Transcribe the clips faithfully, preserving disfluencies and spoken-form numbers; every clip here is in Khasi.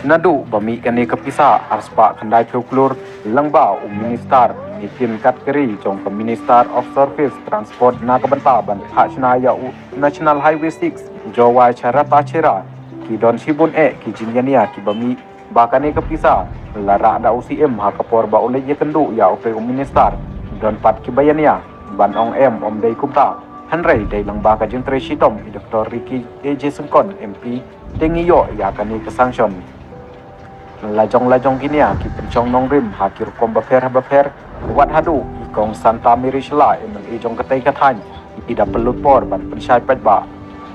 Naduh ba mih kane ka pisa arspah khyndai phew klur, lyngba u Minister Nitin Gadkari jong ka Minister of Surface Transport na ka bynta ban phah shna ïa u National Highway six, Jowai Charathachera, ki don shibun eh ki jingïania kiba mih ba kane ka pisa la rah da u C M ha ka por ba u leit ïakynduh ïa uwei u Minister. Don pat kiba ïania ban ong em, ym dei kumta. Hynrei dei lyngba ka jingtrei shitom i Doctor Ricky A J Syngkon M P te ngi ïoh ïa kane ka sanction. Lajong lajong ki nia ki pynshong nongrim ha ki rukom bapher bapher. Wat haduh i Kong Santa Mary Shylla, M L A jong katei ka thaiñ, i da pynlut por ban pynshai paidbah.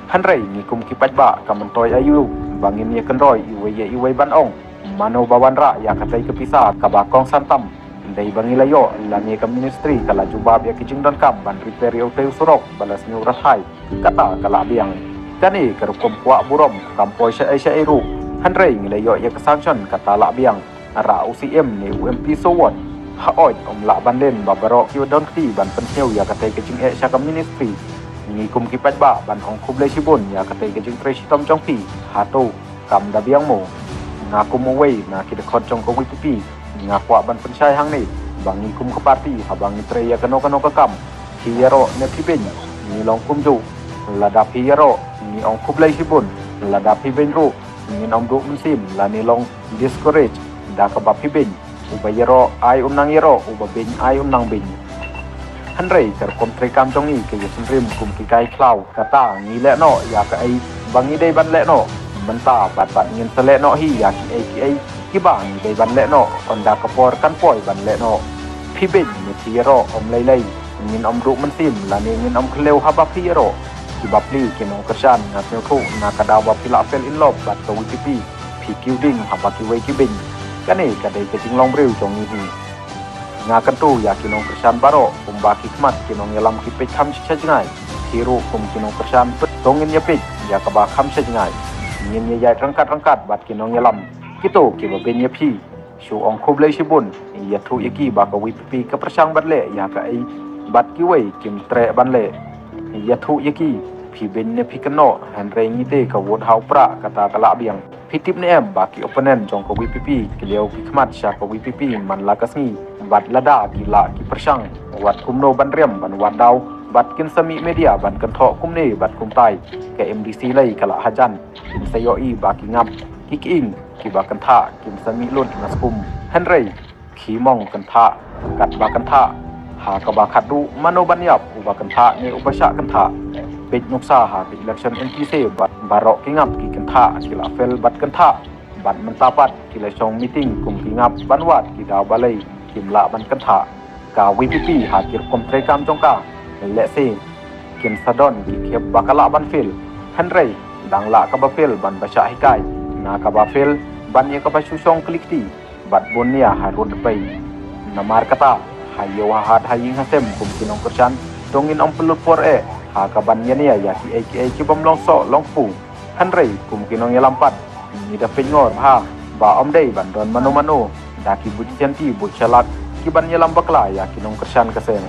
Hynrei ngi kum ki paidbah ka myntoi aïu ba ngin ïakynroi iwei ïa iwei ban ong mano ba wanrah ïa katei ka pisa kaba kongsan tam. Dei ba ngi la ïoh lane ka ministry ka la jubab ïa ki jingdonkam ban repair ïa utei u surok ba la sniew rathai, kata ka la biang. Kane ka rukom kwah burom kam poi shaei shaei ruh. Hynrei ngi la ïoh ïa ka sanction, kata la biang. Rah u C M ne u M P, so what? Hooid, ym lah ban len ba baroh ki don kti ban pynsniew ïa katei ka jingeh sha ka ministry. Ngi kum ki paidbah ban ong khublei shibun ïa katei ka jingtrei shitom jong phi. Hato kam da biang mo? Nga kum uwei na ki dkhot jong ka VPP, nga kwah ban pynshai hangne ba ngi kum ka party, haba ngi trei ïa kano kano ka kam, phi ïaroh ne phi beiñ, ngi long kumjuh. Lada phi ïaroh, ngi ong khublei shibun. Lada phi beiñ ruh, ngin ym duh mynsiem lane long discourage da kaba phi beiñ. Uba ïaroh ai un nang ïaroh, uba beiñ ai un nang beiñ. Hynrei ka rukom treikam jong ngi ka ïasynrim kum ki kai khlaw. Kata ngi leh noh ïa kaei ba ngi dei ban leh noh mynta, bad bad ngin sa leh noh hi ïa kiei kiei kiba ngi dei ban leh noh, ynda ka por kan poi ban leh noh. Phi beiñ ne phi ïaroh, ym lei lei, ngin ym duh mynsiem lane ngin ym khliew haba phi ïaroh. Ki bapli ki nongkyrshan, nga sngewthuh na ka daw ba phi la fail in love bad ka VPP, phi kiew ding haba kiwei ki beiñ. Kane ka dei ka jinglong briew jong ngi hi. Nga kyntu ïa ki nongkyrshan baroh, kumba ki khmat ki nongïalam ki peit kham sha jngai, phi ruh kum ki nongkyrshan peit, to ngin ïa peit ïa kaba kham sha jngai. Ngin ïa ïaid ryngkat ryngkat bad ki nongïalam kito kiba beiñ ïa phi. Shu ong khublei shibun. Ïathuh ïa ki ba ka VPP ka pyrshang ban leh ïa kaei bad kiwei kim treh ban leh. Ïathuh ïa ki, phi beiñ ne phi kynnoh, hynrei ngi te ka vote ha u prah, kata ka la biang. Phi tip ne em ba ki opponent jong ka VPP ki liew ki khmat sha ka VPP man la ka sngi, bad lada ki lah ki pyrshang, wat kumno ban riam ban wad daw, bad kin sa mih media ban kynthoh kumne bad kumtai. Ka MDC lei ka la hajan, kin sa ïohi ba ki ngap ki kieng kiba kynthah kin sa mih lut na skum. Hynrei ki mong kynthah, katba kynthah, ha kaba khatduh mano ban ïap, uba kynthah ne uba shah kynthah. Peit nuksa ha ka election MDC, ba baroh ki ngap ki kynthah, ki la fail bad kynthah. Bad mynta pat ki la shong meeting kum ki ngap ban wad ki daw balei kim lah ban kynthah. Ka VPP ha ki rukom treikam jong ka, lehse kin sa don ki khep ba ka lah ban fail. Hynrei dang lah kaba fail ban ba shah hikai, na kaba fail ban ïa kaba shu shong kli kti bad bun nia ha rud pei. Namar kata, ha ïew ha hat ha ïing ha sem, kum ki nongkyrshan, to ngin ym pynlut por eh ha kaban ïania ïa kiei kiei kibym long soh long kpu. Hynrei kum ki nongïalam pat, ngi da pynngor bha ba ym dei ban don mano mano da ki buit sianti buit shalak kiban ïalam bakla ïa ki nongkyrshan ka seng.